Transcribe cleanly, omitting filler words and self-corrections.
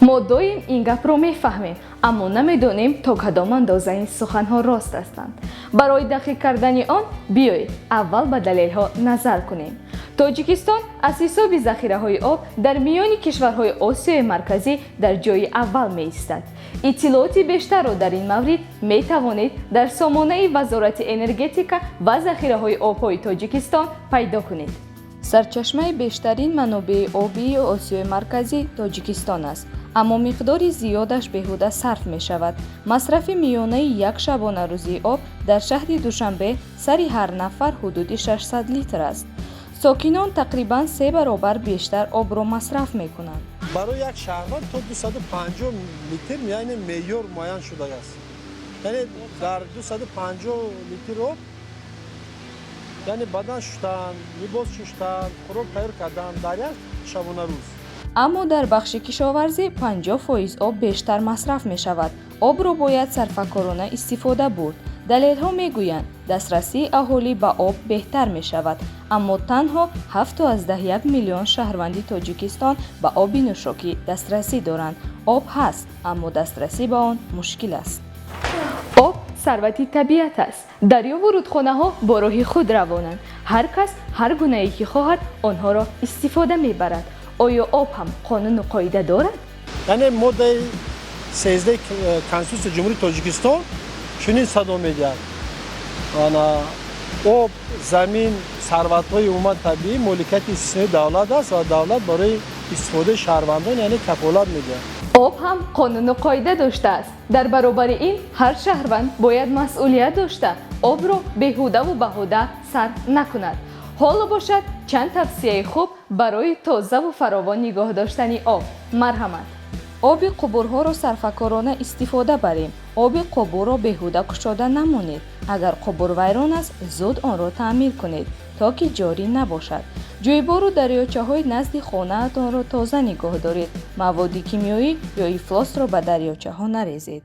Мо доим ин гапро мефаҳмем, аммо намедонем, то кадом андоза ин суханҳо рост ҳастанд. Барои дақиқ кардани он биёед, аввал ба далелҳо назар кунем. Тоҷикистон аз ҳисоби захираҳои об дар миёни кишварҳои Осиёи Марказӣ дар ҷои аввал меистад. Иттилооти бештарро дар ин маврид метавонед дар сомонаи Вазорати энергетика ва захираҳои обҳои Тоҷикистон пайдо кунед. Сарчашмаи бештарин манобеи обии Осиёи Марказӣ Тоҷикистон аст, аммо миқдори зиёдаш беҳуда сарф мешавад. Масрафи миёнаи як шабонарӯзии об дар шаҳри Душанбе сари ҳар нафар ҳудуди 600 литр аст. Сокинон тақрибан се баробар бештар обро масраф мекунанд. Барои як шаҳрванд то 250 литр, яъне меъёр муайян шудааст, яъне дар 250 литр об, яъне бадан шуштан, либос шуштан, хӯрок тайёр кардан дар як шабонарӯз. Аммо дар бахши кишоварзӣ 50% об бештар масраф мешавад. Обро бояд сарфакорона истифода бурд. Далелҳо мегӯянд, дастрасии аҳолӣ ба об беҳтар мешавад, аммо танҳо 7,1 миллион шаҳрванди Тоҷикистон ба оби нӯшокӣ дастрасӣ доранд. Об ҳаст, аммо дастрасӣ ба он мушкил аст. Об сарвати табиат аст. Дарёву рудхонаҳо бо роҳи худ равонанд. Ҳар кас ҳар гунае ки хоҳад, онҳоро истифода мебарад. Оё об ҳам қонуну қоида дорад? Яъне моддаи 13 Конститутсияи Ҷумҳурии Тоҷикистон чунин садо медиҳад: ана об, замин, сарватҳои умуман табиӣ моликияти истисноии давлат аст ва давлат барои истифодаи шаҳрвандон, яъне, кафолат медиҳад. Об ҳам қонуну қоида доштааст. Дар баробари ин ҳар шаҳрванд бояд масъулият дошта, обро беҳудаву баҳуда сарф накунад. Ҳоло бошад, чанд тавсияи хуб барои тозаву фаровон нигоҳ доштани об. Марҳамат. Оби қубурҳоро сарфакорона истифода барем. Оби қубурро беҳуда кушода намонед. Агар қубур вайрон аст, зуд онро таъмир кунед, то ки ҷорӣ набошад. Ҷӯйбору дарёчаҳои назди хонаатонро тоза нигоҳ доред. Маводи кимиёӣ ё ифлосро ба дарёчаҳо нарезед.